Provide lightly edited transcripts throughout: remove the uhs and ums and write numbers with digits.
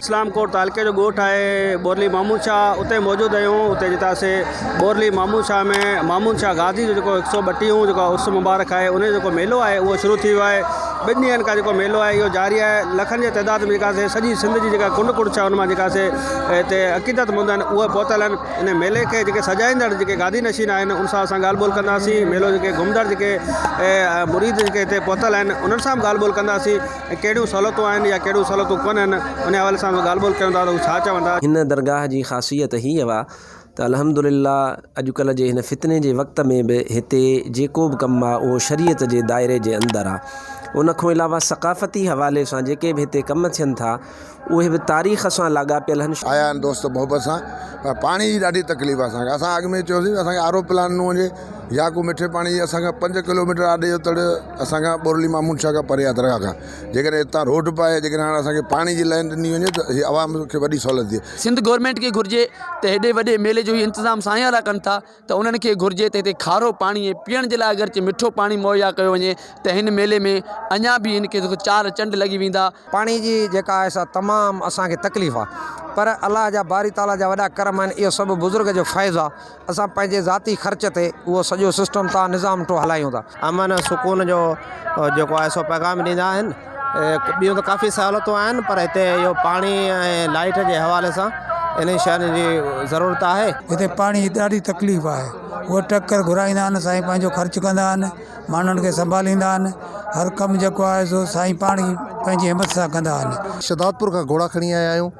اسلام ڪوٽ تعلقي جو ڳوٺ آهي بورلي محمود شاهه اتي موجود آهيون اتي جتان سي بورلي محمود شاهه ۾ محمود شاهه غازي جو جيڪو هڪ سو ٻٽيهون جيڪو عرس مبارڪ آهي ان جو جيڪو ميلو آهي اهو شروع ٿي ويو آهي ٻن ڏينهن کان جيڪو ميلو آهي اهو جاري آهي لکن جي تعداد ۾ جيڪا سي سڄي سنڌ جي جيڪا ڪنڊ ڪڙڇ آهي ان مان جيڪا سي هتي عقيدت مند آهن اهي پهتل آهن ان ميلي کي جيڪي سجائيندڙ جيڪي گادي نشين آهن ان سان اسان ڳالهه ٻولهه ڪنداسين ميلو جيڪي گهمندڙ جيڪي مريد جيڪي هتي پهتل آهن انهن سان به ڳالهه ٻولهه ڪنداسين ۽ ڪهڙيون سهولتون آهن يا ڪهڙيون سهولتون ڪونهن ان حوالي سان به ڳالهه ٻولهه ڪيون ٿا ته هو ڇا چون ٿا. هن درگاهه جي خاصيت هيء آ ته الحمدلله اڄڪلهه جي هن فتني جي وقت ۾ به هتي جيڪو به ڪم آ اهو شريعت جي دائري جي اندر آ. ان کان علاوه ثقافتي حوالي سان جيڪي به هتي ڪم ٿين ٿا اهي به تاريخ سان لاڳاپيل هن. آيا آهن دوست محبت سان پر پاڻي جي ڏاڍي تڪليف آهي اسان کي اسان اڳ ۾ چيوسين اسان کي آر او پلانٽ ڏنو وڃي يا ڪو مٺي پاڻي جي اسان کان پنج ڪلوميٽر آڏي جو تڙ اسان کان ٻورلي محمود شاهه کان پري آهي درگاهه کان جيڪڏهن هتان روڊ پائي جيڪڏهن هاڻ اسان کي پاڻي جي لائن ڏني وڃي ته هي عوام کي وڏي سهولت ٿئي. سنڌ گورنمينٽ کي گهرجي ته هيڏي وڏي ميلي جو هي انتظام سائين وارا ڪن ٿا ته انهن کي گهرجي ته هتي کارو پاڻي ۽ پيئڻ جي لاء اگرچه مٺو پاڻي مهيا ڪيو وڃي ته هن ميلي ۾ اڃا به هن کي چار چنڊ لڳي ويندا. پاڻي جي جيڪا آهي سا تمام اسان کي تڪليف آهي پر الله جا باري تعاليٰ جا وڏا ڪرم آهن اهو سڀ بزرگ جو فيض آهي اسان پنهنجي ذاتي خرچ تي اهو سڄو سسٽم تان نظام ٽو هلايون ٿا. امن ۽ سڪون جو جيڪو آهي سو پيغام ڏيندا آهن ٻيون ته ڪافي سهولتون آهن پر هتي اهو پاڻي ۽ لائيٽ جي حوالي سان انهن شين جي ضرورت آهي. هتي پاڻي جي ڏاڍي تڪليف آهي اهي ٽينڪر گهرائيندا آهن سائين پنهنجو خرچ ڪندا آهن ماڻهن کي سنڀاليندا آهن هر ڪم جيڪو آهي سو سائين پاڻ ئي پنهنجي همت سان ڪندا آهن. شهدادپور کان گهوڙا کڻي آيا آهيون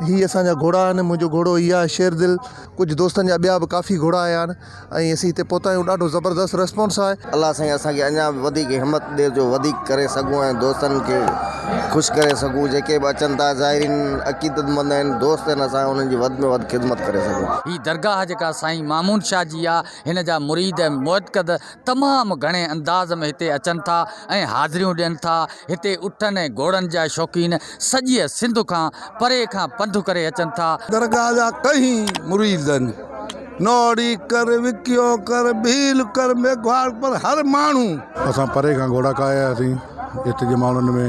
هي اسان جا گهوڙا آهن منهنجو گهوڙو هي آهي شير دل ڪجهه دوستن جا ٻيا به ڪافي گهوڙا آيا آهن ۽ اسين هتي پهتا آهيون ڏاڍو زبردست ريسپانس آهي. الله سائين اسان کي اڃا به وڌيڪ همت ڏي جو وڌيڪ ڪري سگهون ۽ دوستن کي خوش ڪري سگهون جيڪي به اچن ٿا زائرين عقيدتمند آهن دوست آهن اسان انهن جي وڌ ۾ وڌ خدمت ڪري سگهون. هي درگاهه جيڪا سائين مامون شاهه جي آ هن جا مريد ۽ معتقد تمام گهڻي انداز ۾ هتي اچن ٿا ۽ حاضريون ڏين ٿا. هتي اٺن ۽ گهوڙن جا شوقين سڄيء سنڌ کان پري کان پنڌ ڪري اچن ٿا. درگاهه جا ڪهين مريد آهن. نوڙي ڪر، وڪيو ڪر، ڀيل ڪر، ميگهواڙ پر هر ماڻهو. اسان پري کان گهوڙا ڪاهي آياسين. هتي جي ماڻهن ۾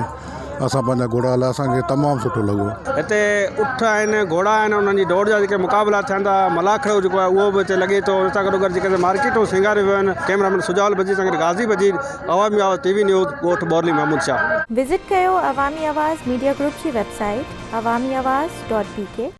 اسان پنهنجا گهوڙا هلايا اسان کي تمام سٺو لڳو. هتي اٺ آهن گهوڙا آهن انهن جي ڊوڙ جا جيڪي مقابلا ٿين ٿا ملاکڙو جيڪو آهي اهو به هتي لڳي ٿو ان سان گڏو گڏ جيڪي مارڪيٽون سينگاريون ويون آهن ڪئميرا مين سجاول بجير سان گڏ غازي بجير عوامي آواز ٽي وي نيوز ڳوٺ ٻورلي محمود شاهه. وزٽ ڪيو عوامي آواز ميڊيا گروپ جي web site Awami Awaz dot B K.